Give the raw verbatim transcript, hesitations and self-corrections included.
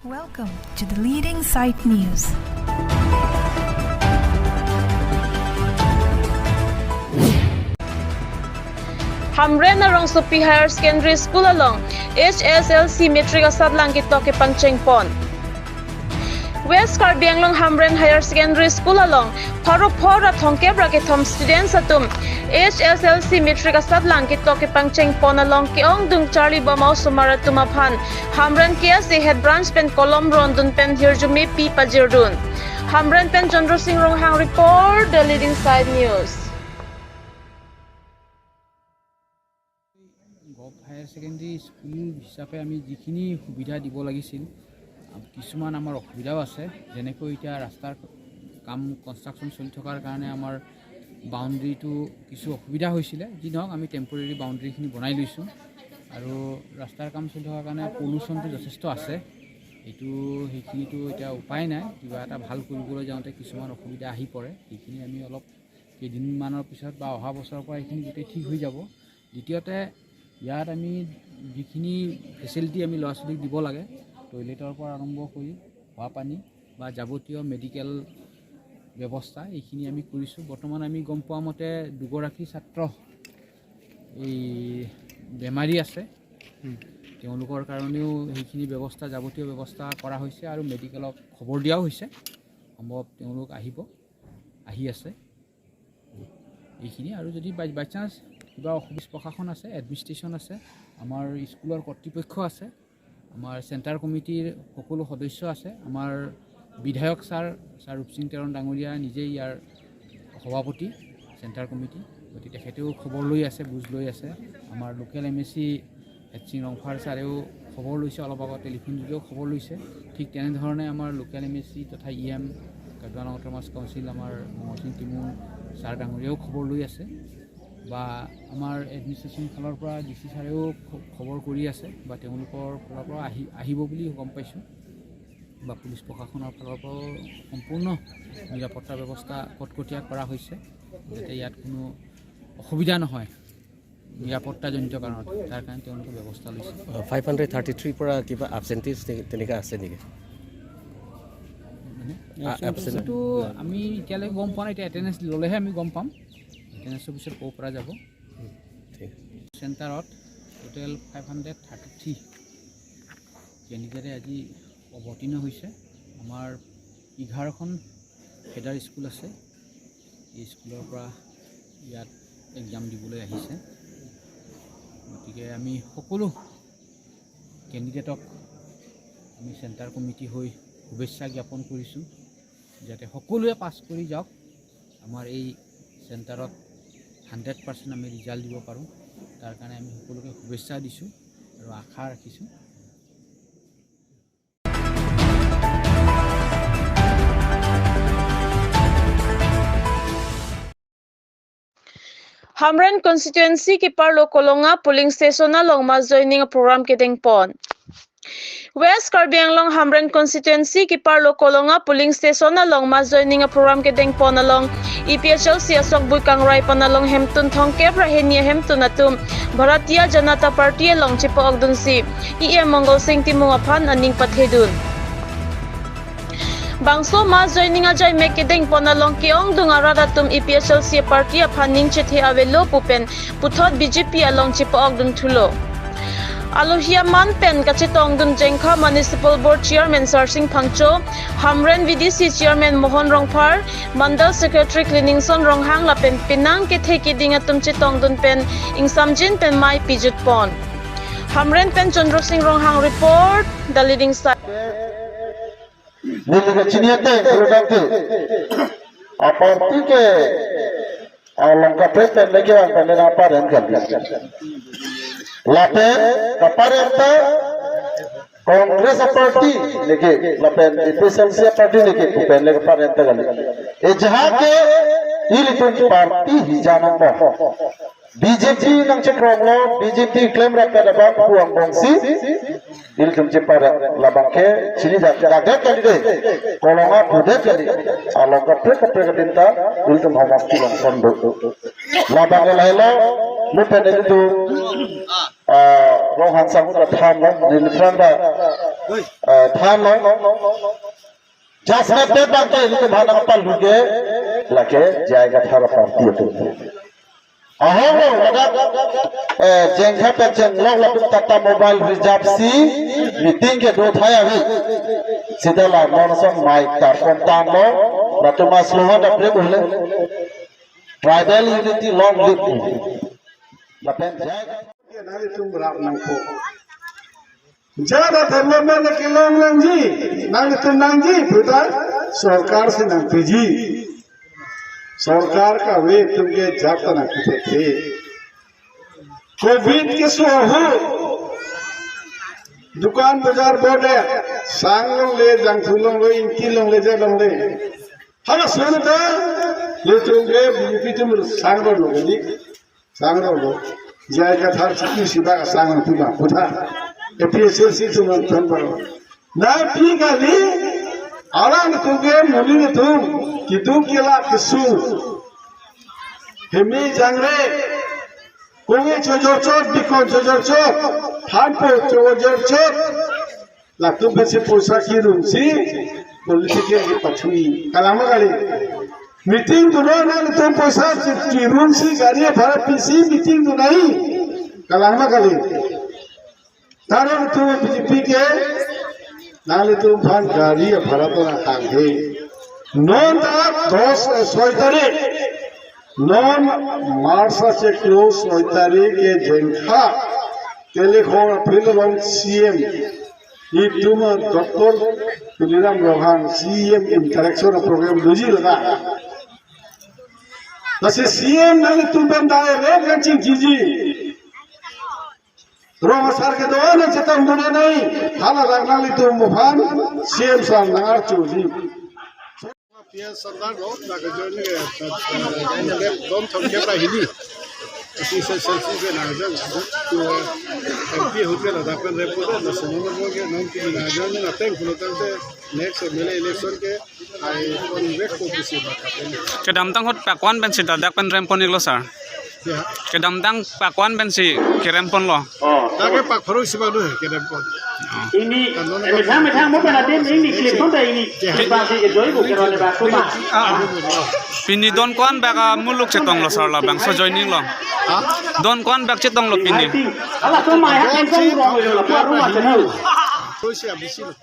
Welcome to the leading site news. Hamren Arongsopi Higher Secondary School along H S L C matric asatlang ketok kepangcheng pon. West Karbi Anglong Hamren Higher Secondary School along pharo phor ra thomkep ra kethom students atum H S L C matric asatlang ketok kepangcheng pon along ke-ongdung charlibom osomar atum aphan Hamren K S A Head Branch pen kolom rondun pen hirjume pi pajirdun. Hamren pen Chandra Singh Ronghang report, the leading site news. Gov higher secondary school হিচাপে আমি যিখিনি সুবিধা দিব লাগিছিল, আ, কিছুমান আমাৰ অসুবিধাও আছে। যেনেকৈ এতিয়া ৰাস্তাৰ কাম, কনষ্ট্ৰাকশ্যন চলি থকাৰ কাৰণে আমাৰ বাউণ্ডেৰীটো কিছু অসুবিধা হৈছিলে। যি নহওক, আমি টেম্পৰেৰী বাউণ্ডেৰীখিনি বনাই লৈছোঁ। আৰু ৰাস্তাৰ কাম চলি থকাৰ কাৰণে পলিউশ্যনটো যথেষ্ট আছে। এইটো, সেইখিনিতো এতিয়া উপায় নাই, কিবা এটা ভাল কৰিবলৈ যাওঁতে কিছুমান অসুবিধা আহি পৰে। সেইখিনি আমি অলপ কেইদিনমানৰ পিছত বা অহা বছৰৰ পৰা এইখিনি গোটেই ঠিক হৈ যাব। দ্বিতীয়তে, ইয়াত আমি যিখিনি ফেচিলিটি আমি ল'ৰা ছোৱালীক দিব লাগে, টয়লেটৰ পৰা আৰম্ভ কৰি খোৱা পানী বা যাৱতীয় মেডিকেল ব্যৱস্থা, এইখিনি আমি কৰিছোঁ। বৰ্তমান আমি গম পোৱা মতে দুগৰাকী ছাত্ৰ এই বেমাৰী আছে। হুম। তেওঁলোকৰ কাৰণেও সেইখিনি ব্যৱস্থা, যাৱতীয় ব্যৱস্থা কৰা হৈছে আৰু মেডিকেলক খবৰ দিয়াও হৈছে। সম্ভৱ তেওঁলোক আহিব, আহি আছে। এইখিনি। আৰু যদি বাই, বাই চান্স কিবা অসুবিধা, প্ৰশাসন আছে, এডমিনিষ্ট্ৰেশ্যন আছে, আমাৰ স্কুলৰ কৰ্তৃপক্ষ আছে, আমাৰ চেণ্টাৰ কমিটিৰ সকলো সদস্য আছে, আমাৰ বিধায়ক ছাৰ, ছাৰ ৰূপসিং তেৰণ ডাঙৰীয়া নিজেই ইয়াৰ সভাপতি চেণ্টাৰ কমিটি, গতিকে তেখেতেও খবৰ লৈ আছে, বুজ লৈ আছে। আমাৰ লোকেল এম এ চি হেডচিং ৰংফাৰ ছাৰেও খবৰ লৈছে, অলপ আগত টেলিফোন যোগেও খবৰ লৈছে। ঠিক তেনেধৰণে আমাৰ লোকেল এম এ চি তথা E M, Karbi Anglong autonomous council, আমাৰ মঙলসিং টিমু ছাৰ ডাঙৰীয়াও খবৰ লৈ আছে। বা আমাৰ এডমিনিষ্ট্ৰেশ্যন ফালৰ পৰা ডি চি ছাৰেও খ-, খবৰ কৰি আছে বা তেওঁলোকৰ ফালৰ পৰা আহি, আহিব বুলি গম পাইছোঁ। বা পুলিচ প্ৰশাসনৰ ফালৰ পৰাও সম্পূৰ্ণ নিৰাপত্তা ব্যৱস্থা কটকটীয়া কৰা হৈছে, যাতে ইয়াত কোনো অসুবিধা নহয় নিৰাপত্তাজনিত কাৰণত, তাৰ কাৰণে তেওঁলোকে ব্যৱস্থা লৈছে। ফাইভ হাণ্ড্ৰেড থাৰ্টি থ্ৰীৰ পৰা কিবা এবচেণ্টিজ তে-, তেনেকুৱা আছে নেকি? মানে, আ, এবচেণ্ট। এইটো আমি এতিয়ালৈকে গম পোৱা নাই, এতিয়া এটেণ্ডেঞ্চ ল'লেহে আমি গম পাম। এটেণ্ডেঞ্চৰ পিছত ক'ব পৰা যাব। ঠিক। চেণ্টাৰত টোটেল ফাইভ হাণ্ড্ৰেড থাৰ্টি থ্ৰী কেণ্ডিডেটে আজি অৱতীৰ্ণ হৈছে। আমাৰ এঘাৰখন ফিডাৰ স্কুল আছে, এই স্কুলৰ পৰা ইয়াত এক্সাম দিবলৈ আহিছে। গতিকে আমি সকলো কেণ্ডিডেটক আমি চেণ্টাৰ কমিটি হৈ শুভেচ্ছা জ্ঞাপন কৰিছোঁ, যাতে সকলোৱে পাছ কৰি যাওক, আমাৰ এই চেণ্টাৰত হাণ্ড্ৰেড পাৰ্চেণ্ট আমি ৰিজাল্ট দিব পাৰোঁ। তাৰ কাৰণে আমি সকলোকে শুভেচ্ছা দিছোঁ আৰু আশা ৰাখিছোঁ। Hamren constituency keparlo Kolonga polling station along mass joining program kedengpon. West Karbi Anglong Hamren constituency keparlo Kolonga polling station along mass joining program kedengpon along A P H L C asokbui kangrai pon along hemtun thomkep ra hini ahemtun atum Bharatiya Janata Party along chepa-okdunsi E M Mongol Sing Timung aphan aning pathedun. Bangso mass joining ajai mek kedengpon along ke-ongdung arat atum A P H L C party aphan ning chethe avelo pu pen puthot B J P along chepa-okdun thulo. Alohi aman pen kachetongdun Jengkha Municipal Board Chairman Sarsing Phangcho, Hamren V D C Chairman Mohon Rongphar, Mandal Secretary Kliningson Ronghang lapen penang kethe keding atum chetongdun pen ingsamjin pen mai pijutpon. Hamren pen Chandra Singh Ronghang report, The Leading Star. Neli kachini ateng, product ke. Aparty ke along kaprek pen lagi ang pen aparem kali. Lapen aparem ta Congress party lagi, lapen A P H L C party lagi, pen lagi aparem ta kali. E jaha ke ilitum party hijana mo. B J P nangchekronglo, B J P klem rap kada bang puang bongsi, ilitum cheparak labang ke, chini jak jagat kali dei, Kolonga pudet kali, along kaprek kaprek kadinta, ilitum hamas tulong kondo. Labang ke lahelo, mupen ilitum, ah, Ronghang Sanghu ta tham lo, nilipran ta, eh, thanlo. Just like that bang ke ini ke bhana apa luge lake J I Kathar party itu. Ahong lo ladak, eh, jengkha pen jenglok ladak Tata Mobile reserve si meeting kedo thai avi. Sita la non ason mic tarpon tanglo, latum aslogan dapre bole. Tribal unity long live. Lapen J I Kathar. Nanglitum rap nangpo. Jada development kelong nangji, nanglitum nangji, puta sorkar si nangpiji. Sorkar kave atum ke jat ta nangpithekji. Covid keso ahut, dukan bajar bondh, sang longle, jangthu longle, ingki longle, je longle. Halason ta, ilitum ke B J P atum sang longle. Sang rolo, J I Kathar chiki sibak sang tu bang kutha. A P H L C atum nangthan bang. Nangpi kali, alanglitum ke monit atum, keduk kelak keso. Hemi jangre, konge chojor chot, bikon chojor chot, thanpo chojor chot. Latum pensi poisa kirumsi political kepathui. Kalang ma kali. Meeting dunnon nanglitum poisa kirumsi gari bhara pisi meeting dunnoi. Kalang ma kali. Taro tu B J P ke nanglitum aphan gari bhara to nangtanghe. Non ta dos, eh, soi tarik. Non March achiklo soi tarik ke jengkha Telekhor aphil along C M. Itum Doctor Tuliram Ronghang C M interaction program doji laga. Lasi C M nanglitum pen direct kan chingkiji. Rong asar kedo-an chetong dunnoi, hala dak nanglitum aphan C M sir nangarchuji. P S Sardar lo, dak join ke, eh, eh, don thomkep ra hini. Isi se selfie ke nangjon, tu, eh, M P ahut ke ladak pen rep ko, na semua mo ke non pini nangjon, na teng pulo tangte next M L A election ke, ai kon rep ko kisi bata pen. Kedamtang ahut pak ko-an pensi ladak pen rempon iklo sir. Ya. Kedamtang pak ko-an pensi kerempon lo. Oh. Dak ke pak pharo isi bang do kerempon. Ini, eh, methang, methang mo pen adim ini clip pun ta ini. Ya. Clip bang si ke join ko keron bak ko ma. Pini don ko-an bak, ah, muluk chetong lo sir labangso joining lo. Ha? Don ko-an bak chetong lo pini. Ala so mai ha pen kong rong lo la puar rumah chetong. Pharo isi abisi lo.